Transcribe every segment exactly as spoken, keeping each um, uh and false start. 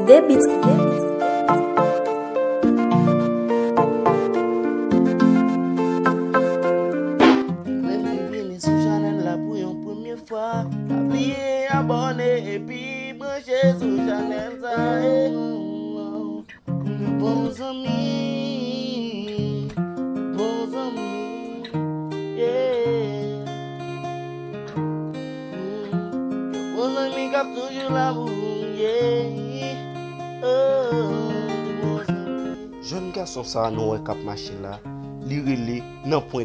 Debit. Mwen vini sou chanèl la pou yon premye fwa. Pa bliye abòne epi branche sou chanèl sa. Bon zanmi, bon zanmi, yeah. Bon zanmi k ap toujou la pou ou, yeah. Oh, bon zanmi. Jèn gason sa a nou wè k ap mache la, li rele Nanpwen.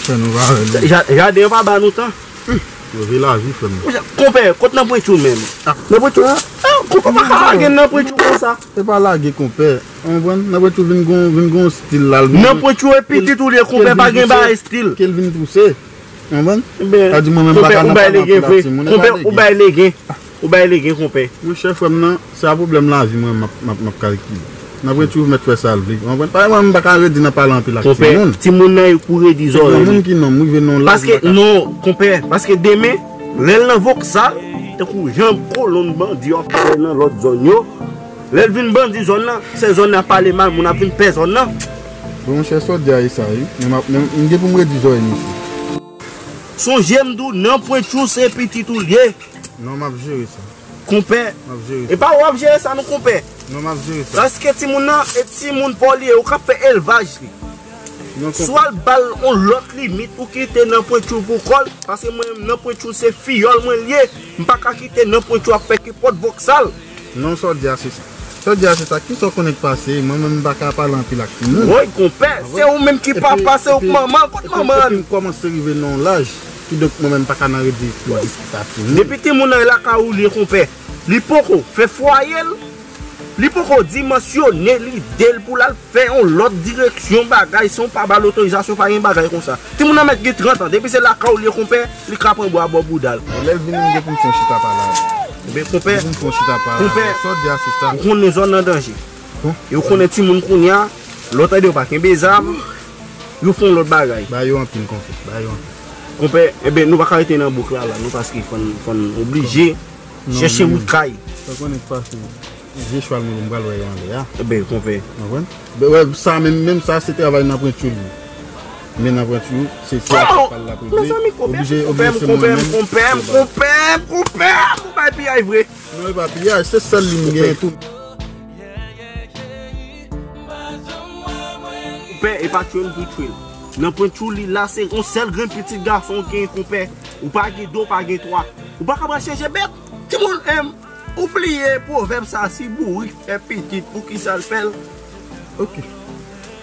Fè nou pa wè nou. Ja- Jaden yo pa ba nou tan. Move lavi, frè m. Konpè, kot Nanpwen Tchou menm? Nanpwen Tchou, ah, konpè pa ka lage Nanpwen Tchou konsa. Se pa lage, konpè. Ou konprann? Nanpwen Tchou vin gon, vin gon stil la. Nanpwen Tchou e pitit ou li ye, konpè, pa gen bagay stil. Ke l vin pouse. Ou konprann? Sa di mwen menm pa ka nan pale anpil ak timoun. Konpè, ou bay legen. Ou bay legen, konpè. Monchè, frè m nan, se a pwoblèm lavi mwen m ap, m ap, m ap kalkile. Nanpwen Tchou mèt fè sa l vle. Ou konprann? Paske mwen menm m pa ka redi nan pale anpil ak timoun. Konpè, timoun nan yo pou redi zòrèy. Moun ki nonm, rive nan laj. Paske, non, konpè, paske demen, lè l nan Vòksal, tankou jan kolonn bandi yo ap fè nan lòt zòn yo, lè l vin bandi zòn nan, se zòn nan ap pale mal, moun ap vin pè zòn nan. Bon, monchè, sa w di a e sa, wi. Men m ap, men m gen pou m redi zòrèy misye. Sonje m di w, Nanpwen Tchou se pitit ou l ye. Non, m ap jere sa. Konpè. M ap jere sa. E pa w ap jere sa non, konpè. Non, m ap jere sa. Paske timoun nan, e timoun pa w li ye, ou k ap fè elvaj li. Non, konpè. Swa l ba l yon lòt limit, ou kite Nanpwen Tchou pou kò l, paske mwen menm Nanpwen Tchou se fiyòl mwen l ye, m pa ka kite Nanpwen Tchou ap fè kenpòt Vòksal. Non, sa w di a se sa. Sa w di a se sa. Kisa w konnen k pase? Mwen menm m pa ka pale anpil ak timoun. Woy, konpè, se ou menm ki papa, se ou k manman, kot manman an? Epi m kòmanse rive nan yon laj, kidonk mwen menm m pa ka nan redi pou diskite ak timoun. Depi timoun nan lakay ou li ye, konpè, li poko fè fwaye l, Li poko dimansyone lide l pou l al fè yon lòt direksyon bagay san w pa ba l otorizasyon, pa gen bagay konsa. Timoun nan mèt gen trant an, depi se lakay w li ye konpè, li ka pran bwa bò bouda l. Bon, lè l vini, m gen pou m fè yon chita pale avè l. Ebyen konpè, m gen pou m fè yon chita pale avè l. Sa w di a se sa. Ou konnen zòn nan danje. E ou konnen timoun kounye a, lè w tande yo pa kenbe zam, yo fè yon lòt bagay. Ba yo anpil konpè, ba yo anpil. Konpè, ebyen nou pa ka rete nan bouk la la non, paske fò n, fò n oblije chèche wout kay. Sa konnen k pase. Vye chwal mwen, m pral wè yo anlè a. Ebyen konpè. Konprann? Wè sa menm, menm sa se travay nan pwenti li. Men nan pwenti se, se afè pa l l ap regle. Mezanmi konpè, oblije, konpè, oblije se mwen menm. Konpè, konpè, konpè, konpè, ou bay piyay vre. Non, e pa piyay, se sèl li m gen tou. Konpè, e pa tchwe m pou tchwe l. Nan pwenti li la, se yon sèl grenn pitit gason w gen, konpè. Ou pa gen de, ou pa gen twa. Ou pa ka pral chanje bèt. Timoun, em, ou bliye pwovèb sa, si bourik fè pitit, poukisa l fè l? Ok.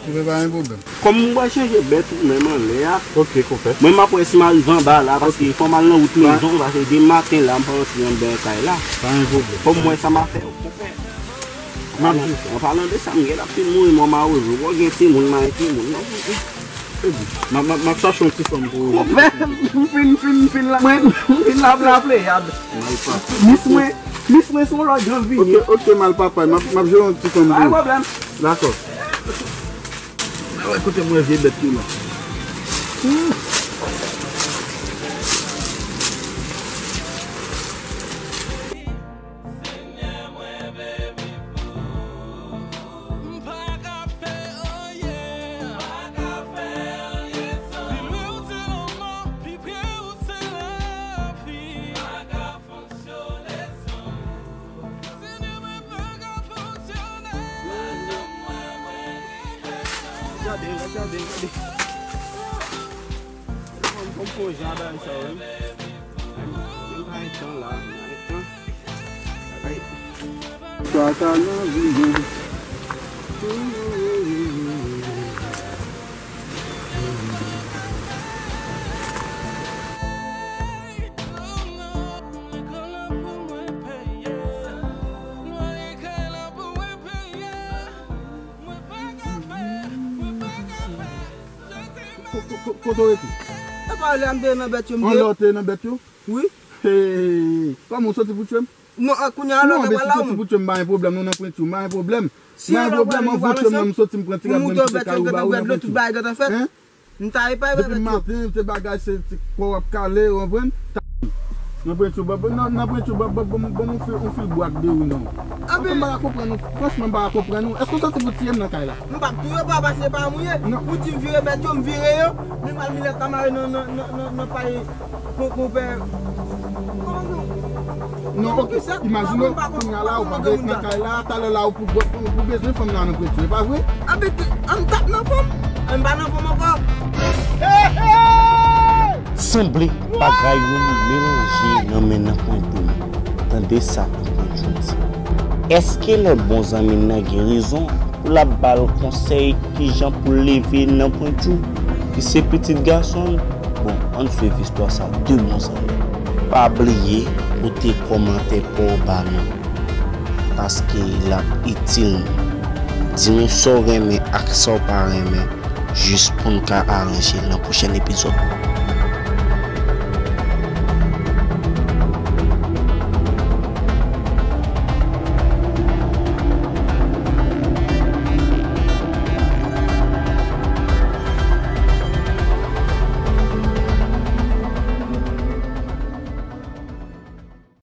Konpè, pa gen pwoblèm. Kòm m pral chanje bèt ou menm anlè a. Ok, konpè. Mwen m ap wè si m arive anba la, paske fò m al nan wout mezon, paske demen maten la, m pa rantre anndan kay la. Pa gen pwoblèm. Fò m wè sa m ap fè, konpè. M ap di w sa. An palan de sa, m gen la fin mouri mò mawozo. Wè gen timoun, m a gen timoun. Non, m, m, m ap, m ap, m ap chache yon ti fanm pou ou. Konpè, m fin, m fin, m fin la, mwen, m fin la, la pleyad. Malpapay. Mis mwen, mis mwen se yon lòt jan vini. Ok, ok, malpapay, m ap, m ap jere yon ti fanm pou ou. Pa gen pwoblèm. Dakò. Mwen wè kote mwen vye bèt yo la. Gade, gade, gade. Fò m, fò m fè yon jan bagay sa yo, wi. Ay, m pa gen tan la, m pa gen tan. Ay. Tata nan vi mwen. Ko-, ko-, ko-, kote w rete? E pa lè a m te nan bèt yo, m te. Anlè w te nan bèt yo? Wi. Hey, kòman w soti pou tchwe m? Non, a, kounye a, lè w te pral la, ou menm. Non, men si w soti pou tchwe m, m pa gen pwoblèm, non, nan pwenti w, m pa gen pwoblèm. Si lè w pral, nou pral ansanm. M pa gen pwoblèm, non, m soti, m pran ti rad, mwen kite kay ou ba ou nan pwenti w. Tout bagay tèt an fèt. Hein? M ta epaye. Depi maten, se bagay, se, se kò w ap kale, ou konprann? Nan pwenti w, ban, ban, nan, nan pwenti w, ban, ban, ban, ban m yon fil, yon fil bwa ak de wi non. Anfen, m pa ka konprann ou. Franchman, m pa ka konprann ou. Èske w soti pou tiye m nan kay la? M p ap touye w, pa pase pa mouye. Non. Ou di m vire bèt yo, m vire yo. Men mal milèt la mare nan, nan, nan, nan, nan pay. Kon, konpè. Non, ok. Imajine w, kounye a la, ou pa gen nan kay la, talè la, ou pou, pou, pou bezwen fanm nan nan pwenti, e pa vre? Ann tap nan fanm. Ann pa nan fanm ankò. Sanble bagay yo melanje nan men nan pwenti. Tande sa nan pwenti di. Èske lòt bon zanmi n nan gen rezon? Pou l ap ba l konsèy kijan pou l leve nan pwenti w, ki se pitit gason l. Bon, ann swiv istwa sa de bon zanmi. Pa bliye pote kòmantè pa w ba nou, paske l ap itil nou. Di nou sa w renmen ak sa w pa renmen, jis pou n ka aranje l nan pwochèn epizòd.